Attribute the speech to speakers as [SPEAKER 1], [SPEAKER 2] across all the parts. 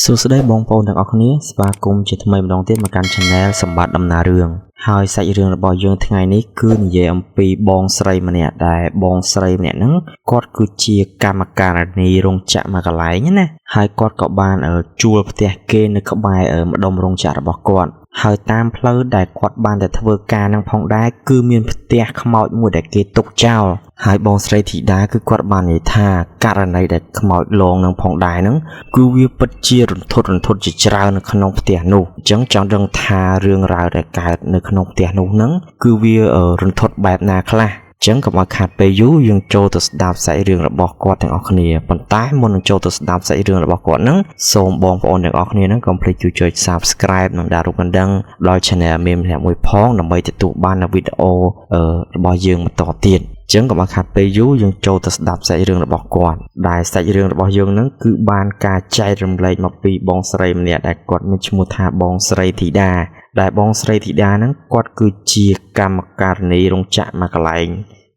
[SPEAKER 1] សួស្តីបងប្អូនទាំងអស់គ្នាស្វាគមន៍ជាថ្មីម្ដងទៀតមកកាន់ Channel សម្បត្តិដំណើររឿងហើយសាច់រឿងរបស់យើងថ្ងៃនេះគឺនិយាយអំពីបងស្រីម្នាក់ដែលបងស្រីម្នាក់ហ្នឹងគាត់គឺជាកម្មការិនីរោងចក្រមួយកន្លែងណាហើយគាត់ក៏បានជួលផ្ទះគេនៅក្បែរម្ដុំរោងចក្ររបស់គាត់ហើយតាមផ្លូវដែលគាត់បានទៅធ្វើការនឹងផងដែរគឺមានផ្ទះខ្មោចមួយដែលគេទុកចោលហើយបងស្រីធីតាគឺគាត់បាននិយាយថាករណីដែលខ្មោចលងនឹងផងដែរហ្នឹងគឺវាពិតជារន្ធត់រន្ធត់ជាច្រើននៅក្នុងផ្ទះនោះអញ្ចឹងចង់ដឹងថារឿងរ៉ាវដែលកើតនៅក្នុងផ្ទះនោះហ្នឹងគឺវារន្ធត់បែបណាខ្លះចឹងកុំឲ្យខាតពេលយូរយើងចូលទៅស្ដាប់សាច់រឿងរបស់គាត់ទាំងអស់គ្នាប៉ុន្តែមុននឹងចូលទៅស្ដាប់សាច់រឿងរបស់គាត់ហ្នឹងសូមបងប្អូនទាំងអស់គ្នាហ្នឹងកុំភ្លេចជួយចុច Subscribe និងដាក់រូបកណ្ដឹងដល់ Channel មានម្នាក់មួយផងដើម្បីទទួលបាននូវវីដេអូរបស់យើងបន្តទៀតចឹងកុំឲ្យខាតពេលយូរយើងចូលទៅស្ដាប់សាច់រឿងរបស់គាត់ដែលសាច់រឿងរបស់យើងហ្នឹងគឺបានការចែករំលែកមកពីបងស្រីម្នាក់ដែលគាត់មានឈ្មោះថាបងស្រីធីតាដែលបងស្រីធីតាហ្នឹងគាត់គឺជាកម្មការិនីរោងចក្រមួយកន្លែង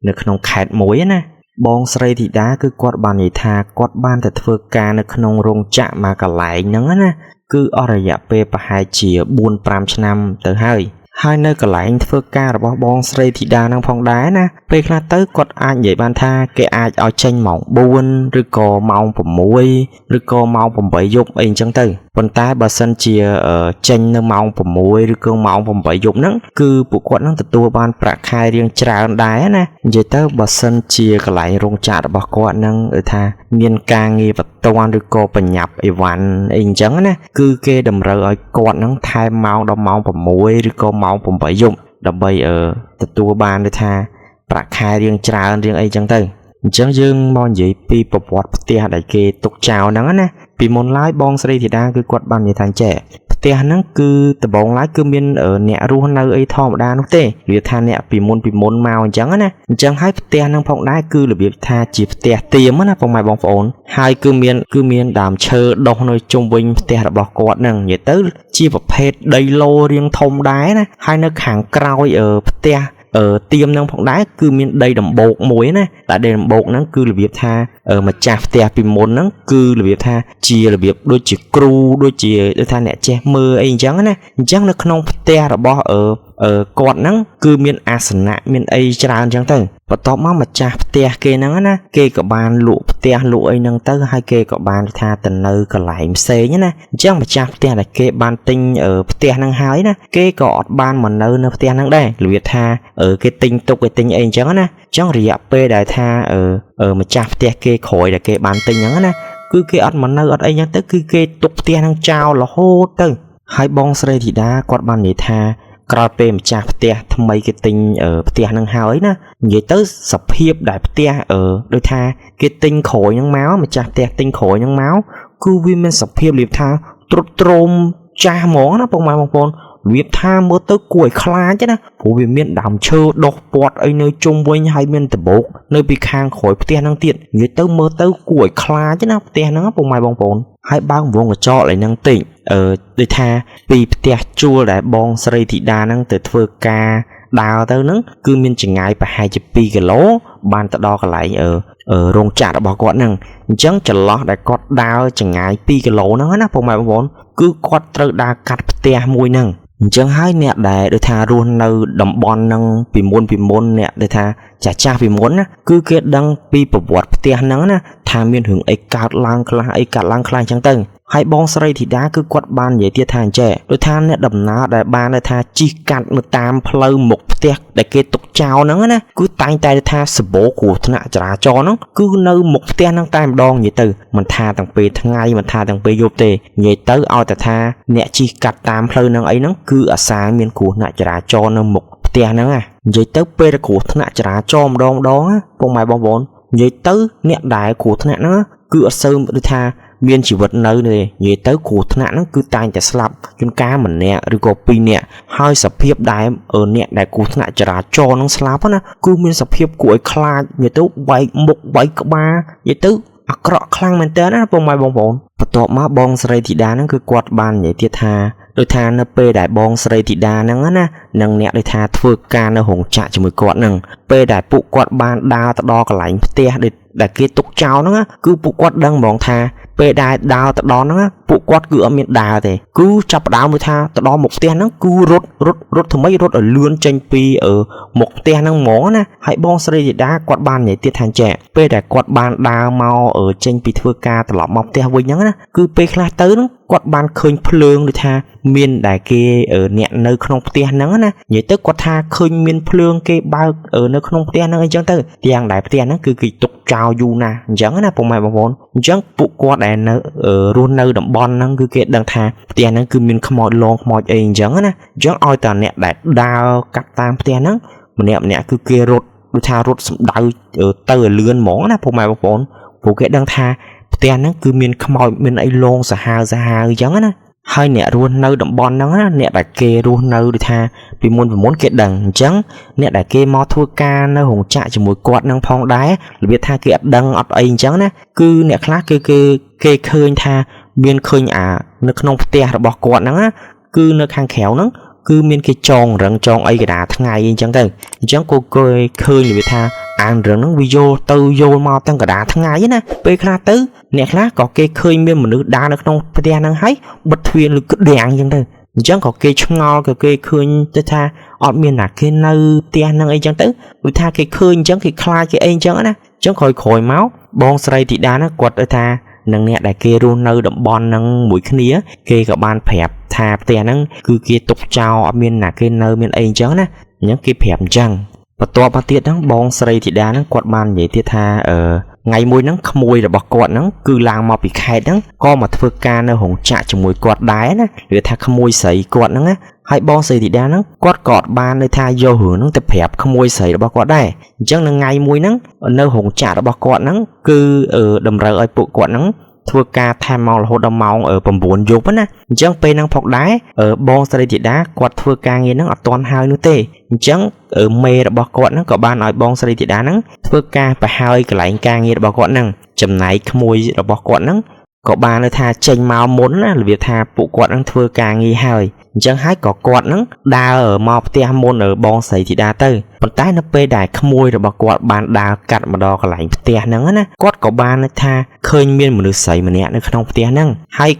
[SPEAKER 1] នៅក្នុងខេត្តមួយណាបងស្រីធីតាគឺគាត់បាននិយាយថាគាត់បានទៅធ្វើការនៅក្នុងរោងចក្រមួយកន្លែងហ្នឹងណាគឺអស់រយៈពេលប្រហែលជា4-5ឆ្នាំទៅហើយហើយនៅកន្លែងធ្វើការរបស់បងស្រីធីតានឹងផងដែរណាពេលខ្លះទៅគាត់អាចនិយាយបានថាគេអាចឲ្យចេញម៉ោង4ឬក៏ម៉ោង6ឬក៏ម៉ោង8យប់អីអញ្ចឹងទៅប៉ុន្តែបើសិនជាចេញនៅម៉ោង6ឬក៏ម៉ោង8យប់ហ្នឹងគឺពួកគាត់នឹងទទួលបានប្រាក់ខែរៀងច្រើនដែរណានិយាយទៅបើសិនជាកន្លែងរោងចក្ររបស់គាត់ហ្នឹងគឺថាមានការងារបន្ទាន់ឬក៏បញ្ញាប់អីវ៉ាន់អីអញ្ចឹងណាគឺគេតម្រូវឲ្យគាត់ហ្នឹងថែមម៉ោងដល់ម៉ោង6ឬក៏ម៉ោង8យប់ដើម្បីទទួលបានដូចថាប្រាក់ខែរៀងច្រើនរៀងអីចឹងទៅអញ្ចឹងយើងមកនិយាយពីប្រវត្តិផ្ទះដែលគេទុកចោលហ្នឹងណាពីមុនឡើយបងស្រីធីតាគឺគាត់បាននិយាយថាចេះផ្ទះហ្នឹងគឺដំបូងឡើយគឺមានអ្នករស់នៅអីធម្មតានោះទេវាថាអ្នកពីមុនមកអញ្ចឹងណាអញ្ចឹងហើយផ្ទះហ្នឹងផងដែរគឺរបៀបថាជាផ្ទះទៀមណាពុកម៉ែបងប្អូនហើយគឺមានដើមឈើដុះនៅជុំវិញផ្ទះរបស់គាត់ហ្នឹងនិយាយទៅជាប្រភេទដីឡូរៀងធំដែរណាហើយនៅខាងក្រោយផ្ទះទៀមនឹងផងដែរគឺមានដីដំបូកមួយណាតែដីដំបូកហ្នឹងគឺរបៀបថាម្ចាស់ផ្ទះពីមុនហ្នឹងគឺរបៀបថាជារបៀបដូចជាគ្រូដូចជាដូចថាអ្នកចេះមើលអីអញ្ចឹងណាអញ្ចឹងនៅក្នុងផ្ទះរបស់គាត់ហ្នឹងគឺមានអាសនៈមានអីច្រើនអញ្ចឹងទៅបន្ទាប់មកម្ចាស់ផ្ទះគេហ្នឹងណាគេក៏បានលក់ផ្ទះលក់អីហ្នឹងទៅហើយគេក៏បានថាទៅនៅកន្លែងផ្សេងណាអញ្ចឹងម្ចាស់ផ្ទះដែលគេបានទិញផ្ទះហ្នឹងហើយណាគេក៏អត់បានមកនៅផ្ទះហ្នឹងដែររបៀបថាគេទិញទុកគេទិញអីអញ្ចឹងណាអញ្ចឹងរយៈពេលដែលថាម្ចាស់ផ្ទះគេក្រោយដែលគេបានទិញហ្នឹងណាគឺគេអត់មកនៅអត់អីអញ្ចឹងទៅគឺគេទុកផ្ទះហ្នឹងចោលរហូតទៅហើយបងស្រីធីតាគាត់បាននិយាយថាក្រោយពេលម្ចាស់ផ្ទះថ្មីគេទិញផ្ទះហ្នឹងហើយណានិយាយទៅសភាពដែលផ្ទះដូចថាគេទិញក្រោយហ្នឹងមកម្ចាស់ផ្ទះទិញក្រោយហ្នឹងមកគឺវាមានសភាពរបៀបថាទ្រុឌទ្រោមចាស់ហ្មងណាពុកម៉ែបងប្អូនរបៀបថាមើលទៅគួរឲ្យខ្លាចណាព្រោះវាមានដើមឈើដុះព័ទ្ធអីនៅជុំវិញហើយមានដំបូកនៅពីខាងក្រោយផ្ទះហ្នឹងទៀតនិយាយទៅមើលទៅគួរឲ្យខ្លាចណាផ្ទះហ្នឹងពុកម៉ែបងប្អូនហើយបើកវងកញ្ចក់ឲ្យហ្នឹងតិចដូចថាពីផ្ទះជួលដែលបងស្រីធីតាហ្នឹងទៅធ្វើការដើរទៅហ្នឹងគឺមានចម្ងាយប្រហែលជា2គីឡូបានទៅដល់កន្លែងរោងចក្ររបស់គាត់ហ្នឹងអញ្ចឹងចន្លោះដែលគាត់ដើរចម្ងាយ2គីឡូហ្នឹងណាពុកម៉ែបងប្អូនគឺគាត់ត្រូវដើរកាត់ផ្ទះមួយហ្នឹងអញ្ចឹងហើយអ្នកដែលដូចថារស់នៅតំបន់ហ្នឹងពីមុនអ្នកដូចថាចាស់ពីមុនណាគឺគេដឹងពីប្រវត្តិផ្ទះហ្នឹងណាថាមានរឿងអីកើតឡើងខ្លះអីកើតឡើងខ្លះអញ្ចឹងទៅហើយបងស្រីធីតាគឺគាត់បាននិយាយទៀតថាអញ្ចេះដូចថាអ្នកដំណើរដែលបានថាជិះកាត់នៅតាមផ្លូវមុខផ្ទះដែលគេទុកចោលហ្នឹងណាគឺតែងតែថាសបោគ្រោះថ្នាក់ចរាចរណ៍ហ្នឹងគឺនៅមុខផ្ទះហ្នឹងតែម្ដងនិយាយទៅមិនថាទាំងពេលថ្ងៃមិនថាទាំងពេលយប់ទេនិយាយទៅឲ្យតែថាអ្នកជិះកាត់តាមផ្លូវហ្នឹងអីហ្នឹងគឺអាសាមានគ្រោះថ្នាក់ចរាចរណ៍នៅមុខផ្ទះហ្នឹងណានិយាយទៅពេលគ្រោះថ្នាក់ចរាចរណ៍ម្ដងណាពុកម៉ែបងប្អូននិយាយទៅអ្នកដែលគ្រោះថ្នាក់ហ្នឹងគឺអត់សូវដូចថាមានជីវិតនៅទេនិយាយទៅគ្រោះថ្នាក់ហ្នឹងគឺតែងតែស្លាប់ជួនកាលម្នាក់ឬក៏ពីរនាក់ហើយសភាពដែលអ្នកដែលគ្រោះថ្នាក់ចរាចរណ៍ហ្នឹងស្លាប់ណាគឺមានសភាពគួរឲ្យខ្លាចនិយាយទៅបែកមុខបែកក្បាលនិយាយទៅអាក្រក់ខ្លាំងមែនតើណាពុកម៉ែបងប្អូនបន្ទាប់មកបងស្រីធីតាហ្នឹងគឺគាត់បាននិយាយទៀតថាដូចថានៅពេលដែលបងស្រីធីតាហ្នឹងណានិងអ្នកដូចថាធ្វើការនៅរោងចក្រជាមួយគាត់ហ្នឹងពេលដែលពួកគាត់បានដើរទៅដល់កន្លែងផ្ទះដែលគេទុកចោលហ្នឹងគឺពួកគាត់ដឹងហ្មងថាពេលដែលដើរទៅដល់ហ្នឹង ពួកគាត់គឺអត់មានដើរទេគឺចាប់ផ្ដើមមួយថាទៅដល់មុខផ្ទះហ្នឹងគឺរត់រត់រត់ថ្មីរត់ឲ្យលឿនចេញពីមុខផ្ទះហ្នឹងហ្មងណាហើយបងស្រីធីតាគាត់បាននិយាយទៀតថាចេះពេលដែលគាត់បានដើរមកចេញពីធ្វើការត្រឡប់មកផ្ទះវិញហ្នឹងណាគឺពេលខ្លះទៅហ្នឹងគាត់បានឃើញភ្លើងដូចថាមានដែលគេអ្នកនៅក្នុងផ្ទះហ្នឹងណានិយាយទៅគាត់ថាឃើញមានភ្លើងគេបើកនៅក្នុងផ្ទះហ្នឹងអីចឹងទៅទាំងដែលផ្ទះហ្នឹងគឺគេទុកចោលយូរណាស់អញ្ចឹងណាពុកម៉ែបងប្អូនអញ្ចឹងពួកគាត់ដែលនៅរស់នៅតំបន់ហ្នឹងគឺគេដឹងថាផ្ទះហ្នឹងគឺមានខ្មោចលងខ្មោចអីអញ្ចឹងណាអញ្ចឹងឲ្យតែអ្នកដែលដើរកាត់តាមផ្ទះហ្នឹងម្នាក់ម្នាក់គឺគេរត់ដូចថារត់សម្ដៅទៅឲ្យលឿនហ្មងណាពុកម៉ែបងប្អូនព្រោះគេដឹងថាផ្ទះហ្នឹងគឺមានខ្មោចមានអីលងសាហាវសាហាវអញ្ចឹងណាហើយអ្នករស់នៅតំបន់ហ្នឹងណាអ្នកដែលគេរស់នៅដូចថាពីមុនពីមុនគេដឹងអញ្ចឹងអ្នកដែលគេមកធ្វើការនៅរោងចក្រជាមួយគាត់នឹងផងដែររបៀបថាគេអត់ដឹងអត់អីអញ្ចឹងណាគឺអ្នកខ្លះគឺគេឃើញថាមានឃើញអានៅក្នុងផ្ទះរបស់គាត់ហ្នឹងណាគឺនៅខាងក្រៅហ្នឹងគឺមានគេចងរឹងចងអីកដាថ្ងៃអញ្ចឹងទៅអញ្ចឹងក៏គេឃើញរបៀបថាអានរឿងហ្នឹងវាយល់ទៅយល់មកទាំងកដាថ្ងៃណាពេលខ្លះទៅអ្នកខ្លះក៏គេឃើញមានមនុស្សដើរនៅក្នុងផ្ទះហ្នឹងហើយបិទទ្វារឬក្តាំងអញ្ចឹងទៅអញ្ចឹងក៏គេឆ្ងល់ក៏គេឃើញទៅថាអត់មានណាគេនៅផ្ទះហ្នឹងអីចឹងទៅដូចថាគេឃើញអញ្ចឹងគេខ្លាចគេអីអញ្ចឹងណាអញ្ចឹងក្រោយៗមកបងស្រីធីតាណាគាត់ទៅថានឹងអ្នកដែលគេរស់នៅតំបន់ហ្នឹងមួយគ្នាគេក៏បានប្រាប់ថាផ្ទះហ្នឹងគឺគេទុកចោលអត់មានណាគេនៅមានអីអញ្ចឹងណាអញ្ចឹងគេប្រាប់អញ្ចឹងបន្ទាប់មកទៀតហ្នឹងបងស្រីធីតាហ្នឹងគាត់បាននិយាយទៀតថាថ្ងៃមួយហ្នឹងក្មួយរបស់គាត់ហ្នឹងគឺឡើងមកពីខេត្តហ្នឹងក៏មកធ្វើការនៅរោងចក្រជាមួយគាត់ដែរណាឬថាក្មួយស្រីគាត់ហ្នឹងណាហើយបងស្រីធីតាហ្នឹងគាត់ក៏អត់បាននៅថាយករឿងហ្នឹងទៅប្រាប់ក្មួយស្រីរបស់គាត់ដែរអញ្ចឹងនៅថ្ងៃមួយហ្នឹងនៅរោងចក្ររបស់គាត់ហ្នឹងគឺតម្រូវឲ្យពួកគាត់ហ្នឹងធ្វើការថែមម៉ោងរហូតដល់ម៉ោង9យប់ណាអញ្ចឹងពេលហ្នឹងផងដែរបងស្រីធីតាគាត់ធ្វើការងារហ្នឹងអត់ទាន់ហើយនោះទេអញ្ចឹងមេរបស់គាត់ហ្នឹងក៏បានឲ្យបងស្រីធីតាហ្នឹងធ្វើការប្រហើយកន្លែងការងាររបស់គាត់ហ្នឹងចំណែកក្មួយរបស់គាត់ហ្នឹងក៏បាននៅថាចេញមកមុនណារបៀបថាពួកគាត់ហ្នឹងធ្វើការងារហើយអញ្ចឹងហើយក៏គាត់ហ្នឹងដើរមកផ្ទះមុនបងស្រីធីតាទៅប៉ុន្តែនៅពេលដែលក្មួយរបស់គាត់បានដើរកាត់មកដល់កន្លែងផ្ទះហ្នឹងណាគាត់ក៏បានថាឃើញមានមនុស្សស្រីម្នាក់នៅក្នុងផ្ទះហ្នឹងហើយ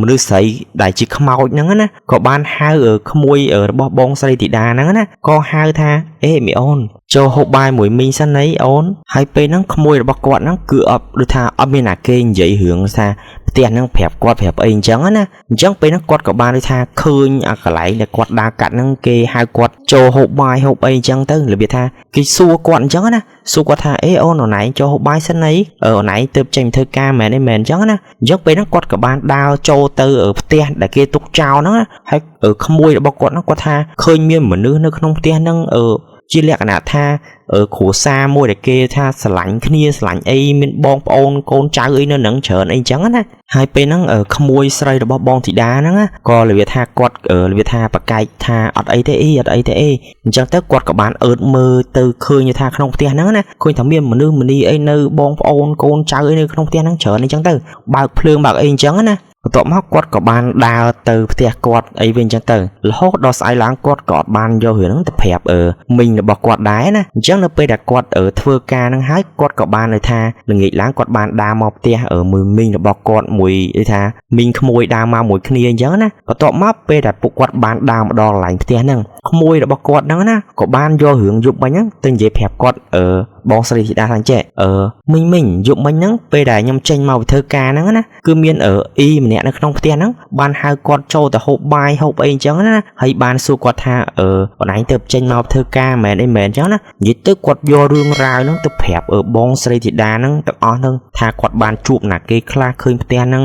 [SPEAKER 1] មនុស្សស្រីដែលជាខ្មោចហ្នឹងណាក៏បានហៅក្មួយរបស់បងស្រីធីតាហ្នឹងណាក៏ហៅថាអេមីអូនចូលហូបបាយមួយមីងសិនអីអូនហើយពេលហ្នឹងក្មួយរបស់គាត់ហ្នឹងគឺអត់ដូចថាអត់មានណាគេនិយាយរឿងថាផ្ទះហ្នឹងប្រាប់គាត់ប្រាប់អីអញ្ចឹងណាអញ្ចឹងពេលហ្នឹងគាត់ក៏បានដូចថាឃើញអាកន្លែងដែលគាត់ដើរកាត់ហ្នឹងគេហៅគាត់ចូលហូបបាយហូបអីអញ្ចឹងទៅរបៀបថាគេសួរគាត់អញ្ចឹងណាសួរគាត់ថាអេអូនអូនឯងចូលហូបបាយសិនអីអូនឯងទៅចេញធ្វើការមែនទេមែនអញ្ចឹងណាអញ្ចឹងពេលហ្នឹងគាត់ក៏បានដើរចូលទៅផ្ទះដែលគេទុកចោលហ្នឹងហើយក្មួយរបស់គាត់ហ្នឹងគាត់ថាឃើញមានមនុស្សនៅក្នុងផ្ទះហ្នឹងជាលក្ខណៈថាគ្រួសារមួយដែលគេថាស្រឡាញ់គ្នាស្រឡាញ់អីមានបងប្អូនកូនចៅអីនៅនឹងច្រើនអីចឹងណាហើយពេលហ្នឹងក្មួយស្រីរបស់បងធីតាហ្នឹងក៏របៀបថាគាត់របៀបថាប្រកែកថាអត់អីទេអីអត់អីទេអីអញ្ចឹងទៅគាត់ក៏បានអើតមើលទៅឃើញថាក្នុងផ្ទះហ្នឹងណាឃើញថាមានមនុស្សម្នីអីនៅបងប្អូនកូនចៅអីនៅក្នុងផ្ទះហ្នឹងច្រើនអីចឹងទៅបើកភ្លើងបើកអីអញ្ចឹងណាបន្ទាប់មកគាត់ក៏បានដើរទៅផ្ទះគាត់អីវិញអញ្ចឹងទៅរហូតដល់ស្អែកឡើងគាត់ក៏អត់បានយករឿងហ្នឹងទៅប្រាប់មីងរបស់គាត់ដែរណាអញ្ចឹងនៅពេលដែលគាត់ធ្វើការហ្នឹងហើយគាត់ក៏បាននៅថាល្ងាចឡើងគាត់បានដើរមកផ្ទះមួយមីងរបស់គាត់មួយដូចថាមីងក្មួយដើរមកមួយគ្នាអញ្ចឹងណាបន្ទាប់មកពេលដែលពួកគាត់បានដើរមកដល់កន្លែងផ្ទះហ្នឹងក្មួយរបស់គាត់ហ្នឹងណាក៏បានយករឿងយប់មិញហ្នឹងទៅនិយាយប្រាប់គាត់បងស្រីធីតាថាចេះមីងយប់មិញហ្នឹងពេលដែលខ្ញុំចេញមកពីធ្វើការហ្នឹងណាគឺមានអ៊ីម្នាក់នៅក្នុងផ្ទះហ្នឹងបានហៅគាត់ចូលទៅហូបបាយហូបអីអញ្ចឹងណាហើយបានសួរគាត់ថាអូនឯងទៅចេញមកធ្វើការមែនអីមែនអញ្ចឹងណានិយាយទៅគាត់យករឿងរ៉ាវហ្នឹងទៅប្រាប់បងស្រីធីតាហ្នឹងទាំងអស់ហ្នឹងថាគាត់បានជួបណាគេខ្លះឃើញផ្ទះហ្នឹង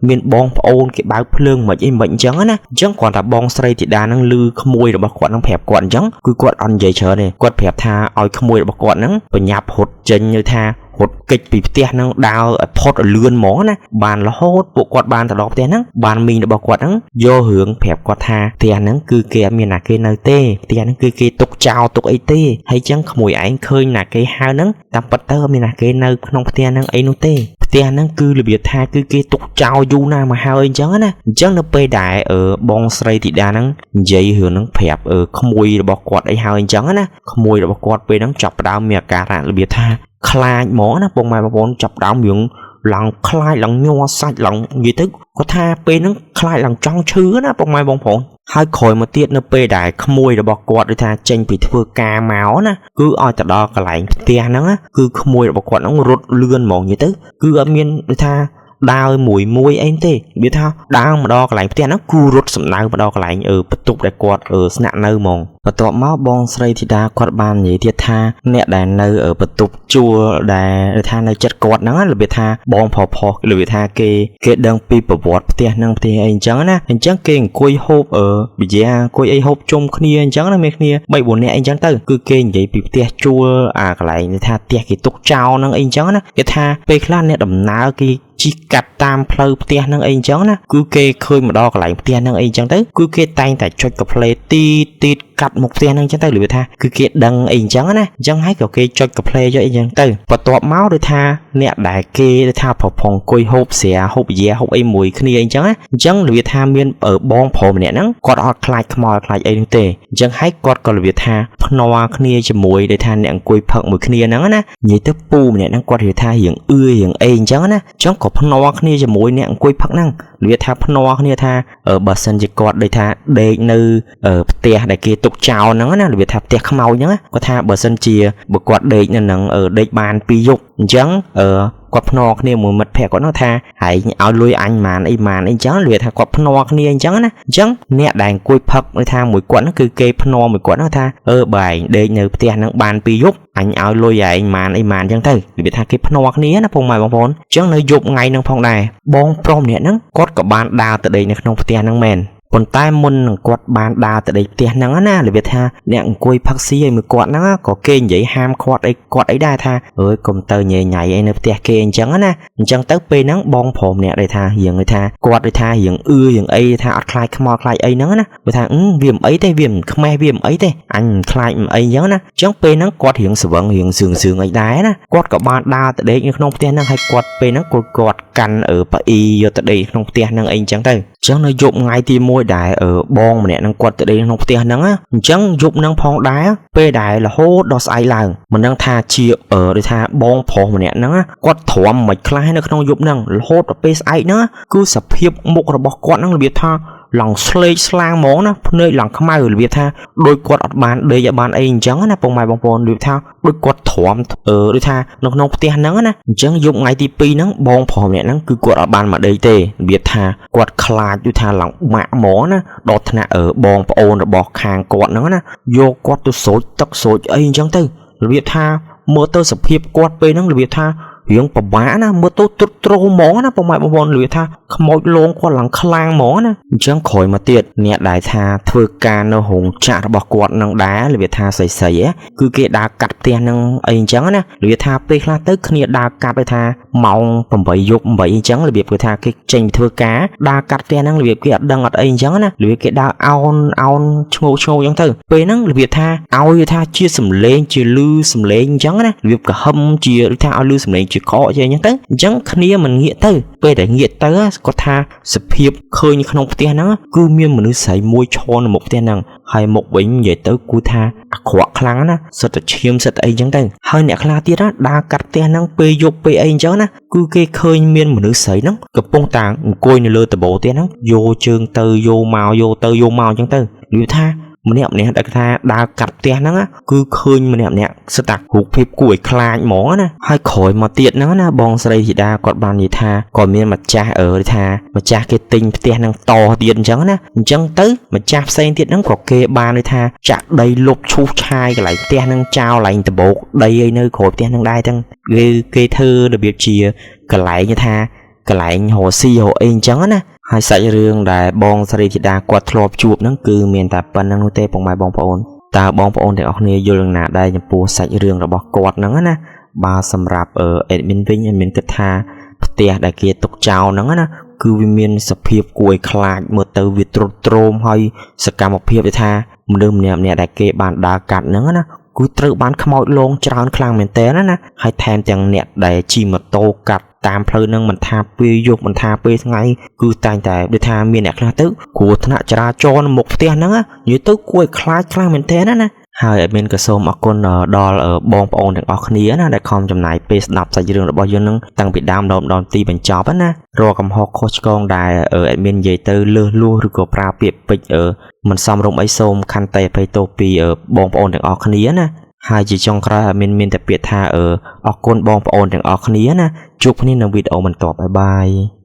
[SPEAKER 1] មានបងប្អូនគេបើកភ្លើងមិនអីមិនអញ្ចឹងណាអញ្ចឹងគ្រាន់តែបងស្រីធីតាហ្នឹងឮក្មួយរបស់គាត់ហ្នឹងប្រាប់គាត់អញ្ចឹងគឺគាត់អត់និយាយច្រើនទេគាត់ប្រាប់ថាឲ្យក្មួយរបស់គាត់ហ្នឹងបញ្ញាប់រត់ចេញទៅថារត់គេចពីផ្ទះហ្នឹងដើរឲ្យផុតឲ្យលឿនហ្មងណាបានរហូតពួកគាត់បានទៅដល់ផ្ទះហ្នឹងបានមីងរបស់គាត់ហ្នឹងយករឿងប្រាប់គាត់ថាផ្ទះហ្នឹងគឺគេអត់មានណាគេនៅទេផ្ទះហ្នឹងគឺគេទុកចោលទុកអីទេហើយចឹងក្មួយឯងឃើញណាគេហៅហ្នឹងតាមពិតទៅអត់មានណាគេនៅក្នុងផ្ទះហ្នឹងអីនោះទេផ្ទះហ្នឹងគឺរបៀបថាគឺគេទុកចោលយូរណាស់មកហើយអញ្ចឹងណាអញ្ចឹងនៅពេលដែលបងស្រីធីតាហ្នឹងនិយាយរឿងហ្នឹងប្រាប់ក្មួយរបស់គាត់អីហើយអញ្ចឹងណាក្មួយរបស់គាត់ពេលហ្នឹងចាប់ផ្ដើមមានអាការៈរបៀបថាខ្លាចហ្មងណាបងម៉ែបងប្អូនចាប់ដើមរឿង ឡើងខ្លាចឡើងញ័រសាច់ឡើងនិយាយទៅគាត់ថាពេលហ្នឹងខ្លាចឡើងចង់ឈឺណាពុកម៉ែបងប្អូនហើយក្រោយមកទៀតនៅពេលដែលក្មួយរបស់គាត់ដូចថាចេញពីធ្វើការមកណាគឺឲ្យទៅដល់កន្លែងផ្ទះហ្នឹងគឺក្មួយរបស់គាត់ហ្នឹងរត់លឿនហ្មងនិយាយទៅគឺអត់មានដូចថាដើរមួយមួយអីទេវាថាដើរមកដល់កន្លែងផ្ទះហ្នឹងគូរត់សំដៅមកដល់កន្លែងបន្ទប់ដែលគាត់ស្នាក់នៅហ្មងបន្ទាប់មកបងស្រីធីតាគាត់បាននិយាយទៀតថាអ្នកដែលនៅបន្ទប់ជួលដែលថានៅចិត្តគាត់ហ្នឹងរបៀបថាបងប្រុសរបៀបថាគេដឹងពីប្រវត្តិផ្ទះហ្នឹងផ្ទះអីអញ្ចឹងណាអញ្ចឹងគេអង្គុយហូបប៊ីយ៉ាអង្គុយអីហូបជុំគ្នាអញ្ចឹងណាមានគ្នា3 4នាក់អីអញ្ចឹងទៅគឺគេនិយាយពីផ្ទះជួលអាកន្លែងថាផ្ទះគេទុកចោលហ្នឹងអីអញ្ចឹងណាគេថាពេលខ្លះអ្នកដំណើរគេជិះកាត់តាមផ្លូវផ្ទះហ្នឹងអីអញ្ចឹងណាគឺគេឃើញមកដល់កន្លែងផ្ទះហ្នឹងអីអញ្ចឹងទៅគឺគេតែងតែចុចកាផ្លេទីទីកាត់មុខផ្ទះហ្នឹងអញ្ចឹងទៅរបៀបថាគឺគេដឹងអីអញ្ចឹងណាអញ្ចឹងហើយក៏គេចុចកាផ្លេយកអីអញ្ចឹងទៅបន្ទាប់មកដូចថាអ្នកដែលគេដូចថាប្រផុងអង្គុយហូបស្រាហូបប៊ីយ៉ាហូបអីមួយគ្នាអីអញ្ចឹងណាអញ្ចឹងរបៀបថាមានបងប្រុសម្នាក់ហ្នឹងគាត់អត់ខ្លាចខ្មោចខ្លាចអីនោះទេអញ្ចឹងហើយគាត់ក៏របៀបថាភ្នាល់គ្នាជាមួយដូចថាអ្នកអង្គុយផឹកមួយគ្នាហ្នឹងណានិយាយទៅពូម្នាក់ហ្នឹងគាត់និយាយថារៀងអឿរៀងអីអញ្ចឹងណាអញ្ចឹងក៏ភ្នាល់គ្នាជាមួយអ្នកអង្គុយផឹកហ្នឹងរបៀបថាភ្នាល់គ្នាថាបើសិនជាគាត់ដូចថាដេកនៅផ្ទះដែលគេទុកចោលហ្នឹងណារបៀបថាផ្ទះខ្មោចហ្នឹងគាត់ថាបើសិនជាបើគាត់ដេកនៅហ្នឹងដេកបាន2យប់អញ្ចឹងគាត់ភ្នាល់គ្នាមួយមិត្តភក្តិគាត់នោះថាហើយឲ្យលុយអញម៉ានអីម៉ានអីអញ្ចឹងរបៀបថាគាត់ភ្នាល់គ្នាអញ្ចឹងណាអញ្ចឹងអ្នកដែលអង្គុយផឹកដូចថាមួយគាត់ហ្នឹងគឺគេភ្នាល់មួយគាត់នោះថាបើឯងដេកនៅផ្ទះហ្នឹងបាន2យប់អញឲ្យលុយឯងម៉ានអីម៉ានអញ្ចឹងទៅរបៀបថាគេភ្នាល់គ្នាណាពុកម៉ែបងប្អូនអញ្ចឹងនៅយប់ថ្ងៃហ្នឹងផងដែរបងប្រុសម្នាក់ហ្នឹងគាត់ក៏បានដើរទៅដេកនៅក្នុងផ្ទះហ្នឹងមែនប៉ុន្តែមុននឹងគាត់បានដើរទៅដេកផ្ទះហ្នឹងណារបៀបថាអ្នកអង្គុយផឹកស៊ីឲ្យមួយគាត់ហ្នឹងក៏គេនិយាយហាមឃាត់អីគាត់អីដែរថាអើយកុំទៅញ៉ៃញ៉ៃអីនៅផ្ទះគេអញ្ចឹងណាអញ្ចឹងទៅពេលហ្នឹងបងប្រុសម្នាក់ដែលថារៀងដូចថាគាត់ដូចថារៀងអឿរៀងអីថាអត់ខ្លាចខ្មោចខ្លាចអីហ្នឹងណាវាថាវាមិនអីទេវាមិនខ្មេះវាមិនអីទេអញមិនខ្លាចមិនអីអញ្ចឹងណាអញ្ចឹងពេលហ្នឹងគាត់រៀងស្វឹងរៀងសឿងសឿងអីដែរណាគាត់ក៏បានដើរទៅដេកនៅក្នុងផ្ទះហ្នឹងហើយគាត់ពេលហ្នឹងគាត់កាន់ប៉ាអ៊ីយកទៅដេកក្នុងផ្ទះហ្នឹងអីអញ្ចឹងទៅអញ្ចឹងនៅយប់ថ្ងៃទី1ដែលបងម្នាក់ហ្នឹងគាត់ទៅដេកក្នុងផ្ទះហ្នឹងអញ្ចឹងយប់ហ្នឹងផងដែរពេលដែលរហូតដល់ស្អែកឡើងមិនដឹងថាជាដូចថាបងប្រុសម្នាក់ហ្នឹងគាត់ទ្រាំមិនខ្លះនៅក្នុងយប់ហ្នឹងរហូតដល់ពេលស្អែកហ្នឹងគឺសភាពមុខរបស់គាត់ហ្នឹងរបៀបថាឡើងស្លេកស្លាងហ្មងណាភ្នែកឡើងខ្មៅរបៀបថាដោយគាត់អត់បានដេកឲ្យបានអីអញ្ចឹងណាពុកម៉ែបងប្អូនរបៀបថាដូចគាត់ទ្រាំដូចថានៅក្នុងផ្ទះហ្នឹងណាអញ្ចឹងយប់ថ្ងៃទី2ហ្នឹងបងប្រុសម្នាក់ហ្នឹងគឺគាត់អត់បានមកដេកទេរបៀបថាគាត់ខ្លាចដូចថាឡើងម៉ាក់ហ្មងណាដល់ថ្នាក់បងប្អូនរបស់ខាងគាត់ហ្នឹងណាយកគាត់ទៅស្រោចទឹកស្រោចអីអញ្ចឹងទៅរបៀបថាមើលទៅសភាពគាត់ពេលហ្នឹងរបៀបថារៀងពិបាកណាមើលទៅទ្រុឌទ្រោមហ្មងណាពុកម៉ែបងប្អូនរបៀបថាខ្មោចលងគាត់ឡើងខ្លាំងហ្មងណាអញ្ចឹងក្រោយមកទៀតអ្នកដែលថាធ្វើការនៅរោងចក្ររបស់គាត់នឹងដែររបៀបថាស្អីៗគឺគេដើរកាត់ផ្ទះនឹងអីអញ្ចឹងណារបៀបថាពេលខ្លះទៅគ្នាដើរកាត់ដូចថាម៉ោង8យប់8អញ្ចឹងរបៀបគឺថាគេចេញធ្វើការដើរកាត់ផ្ទះហ្នឹងរបៀបគេអត់ដឹងអត់អីអញ្ចឹងណារបៀបគេដើរអោនអោនឈ្ងោកឈ្ងោកអញ្ចឹងទៅពេលហ្នឹងរបៀបថាឲ្យថាជាសំឡេងជាលឺសំឡេងអញ្ចឹងណារបៀបក្រហឹមជាដូចថាឲ្យលឺសំឡេងជាខកជាអញ្ចឹងទៅអញ្ចឹងគ្នាមិនងាកទៅពេលដែលងាកទៅគាត់ថាសភាពឃើញក្នុងផ្ទះហ្នឹងគឺមានមនុស្សស្រីមួយឈរនៅមុខផ្ទះហ្នឹងហើយមុខវិញនិយាយទៅគូថាអាក្រក់ខ្លាំងណាសិតតែឈាមសិតតែអីចឹងទៅហើយអ្នកខ្លះទៀតណាដើរកាត់ផ្ទះហ្នឹងពេលយប់ពេលអីអញ្ចឹងណាគឺគេឃើញមានមនុស្សស្រីហ្នឹងកំពុងតាអង្គុយនៅលើដំបូលផ្ទះហ្នឹងយកជើងទៅយកមកយកទៅយកមកអញ្ចឹងទៅនិយាយថាម្នាក់ម្នាក់ដែលថាដើរកាត់ផ្ទះហ្នឹងគឺឃើញម្នាក់ម្នាក់សិតតែរូបភាពគួរឲ្យខ្លាចហ្មងណាហើយក្រោយមកទៀតហ្នឹងណាបងស្រីធីតាគាត់បាននិយាយថាគាត់មានម្ចាស់ថាម្ចាស់គេទិញផ្ទះហ្នឹងតទៀតអញ្ចឹងណាអញ្ចឹងទៅម្ចាស់ផ្សេងទៀតហ្នឹងក៏គេបាននិយាយថាចាក់ដីលុបឈូសឆាយកន្លែងផ្ទះហ្នឹងចោលកន្លែងដបោកដីអីនៅក្រោយផ្ទះហ្នឹងដែរទាំងគេធ្វើរបៀបជាកន្លែងថាកន្លែងរកស៊ីរកអីអញ្ចឹងណាហើយសាច់រឿងដែលបងស្រីធីតាគាត់ធ្លាប់ជួបហ្នឹងគឺមានតែប៉ុណ្្នឹងនោះទេពុកម៉ែបងប្អូនតើបងប្អូនទាំងអស់គ្នាយល់យ៉ាងណាដែរចំពោះសាច់រឿងរបស់គាត់ហ្នឹងណាបើសម្រាប់ admin វិញ admin គិតថាផ្ទះដែលគេទុកចោលហ្នឹងណាគឺវាមានសភាពគួរឲ្យខ្លាចមើលទៅវាទ្រុឌទ្រោមហើយសកម្មភាពវាថាមនុស្សម្នាក់ៗដែលគេបានដើរកាត់ហ្នឹងណាគឺត្រូវបានខ្មោចលងច្រើនខ្លាំងមែនតើណាហើយថែមទាំងអ្នកដែលជិះម៉ូតូកាត់តាមផ្លូវហ្នឹងមិនថាពេលយប់មិនថាពេលថ្ងៃគឺតែងតែដូចថាមានអ្នកខ្លះទៅគ្រោះថ្នាក់ចរាចរណ៍នៅមុខផ្ទះហ្នឹងនិយាយទៅគួរឲ្យខ្លាចខ្លាំងមែនតើណា ហើយ admin ក៏សូមអរគុណដល់បងប្អូនទាំងអស់គ្នាណាដែលខំចំណាយពេលស្ដាប់សាច់រឿងរបស់យើងនឹងតាំងពីដើមដល់ដល់ទីបញ្ចប់ណារាល់កំហុសខុសឆ្គងដែល admin និយាយទៅលើសលួសឬក៏ប្រើពាក្យពេចន៍មិនសមរម្យអីសូមខន្តីអភ័យទោសពីបងប្អូនទាំងអស់គ្នាណាហើយជាចុងក្រោយ admin មានតែពាក្យថាអរគុណបងប្អូនទាំងអស់គ្នាណាជួបគ្នានៅវីដេអូបន្ទាប់bye bye។